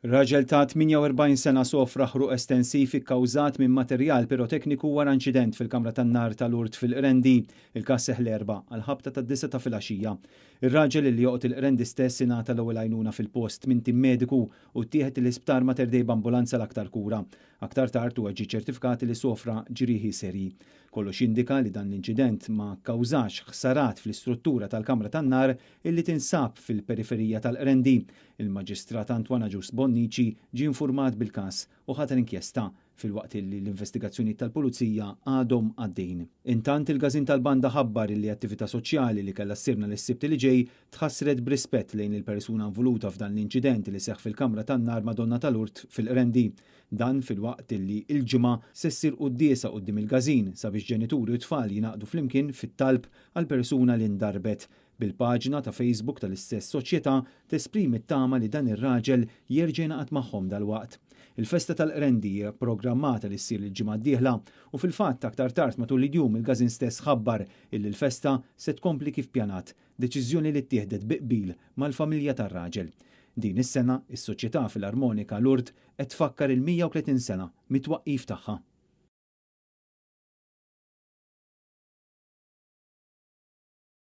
Raġel ta' 48 sena sofra ħruq estensiv ikkawżat minn materjal pirotekniku wara inċident fil-kamra tan-nar ta' Lourdes fil-Qrendi. Il-każ seħħ l-Erbgħa għall-ħabta tad-disgħa ta' filgħaxija. Ir-raġel li joqgħod il-Qrendi stess ingħata l-ewwel għajnuna fil-post minn tim mediku u ttieħed l-Isptar Mater Dei b'ambulanza għal aktar kura. Aktar tard huwa ġie ċertifikat li sofra ġrieħi serji. Kollox jindika li dan l-inċident ma kkawżax ħsarat fl-istruttura tal-kamra tan-nar illi tinsab fil-periferija tal-Qrendi. Il-Maġistrat Antoine Agius Bonnici ġie infurmat bil-każ u ħatar inkjesta filwaqt illi l-investigazzjonijiet tal-Pulizija għadhom għaddejjin. Intant il-Każin tal-Banda ħabbar illi attività soċjali li kellha ssir nhar is-Sibt li ġej tħassret b'rispett lejn il-persuna involuta f'dan l-inċident li seħħ fil-Kamra tan-Nar Madonna ta' Lourdes fil-Qrendi. Dan filwaqt illi l-Ġimgħa se ssir quddiesa quddiem il-każin sabiex ġenituri u tfal jingħaqdu flimkien fit-talb għall-persuna li ndarbet, bil-paġna ta' Facebook tal-istess soċjetà tesprimi t-tama li dan ir-raġel jerġa' jingħaqad magħhom dalwaqt. Il-festa tal-Qrendi hija pprogrammata li ssir il-ġimgħa d-dieħla u fil-fatt aktar tard matul il-jum il-każin stess ħabbar illi l-festa se tkompli kif pjanat, deċiżjoni li ttieħdet bi qbil mal-familja tar-raġel. Din is-sena, is-Soċjetà Filarmonika Lourdes qed tfakkar il-130 sena mit-twaqqif tagħha.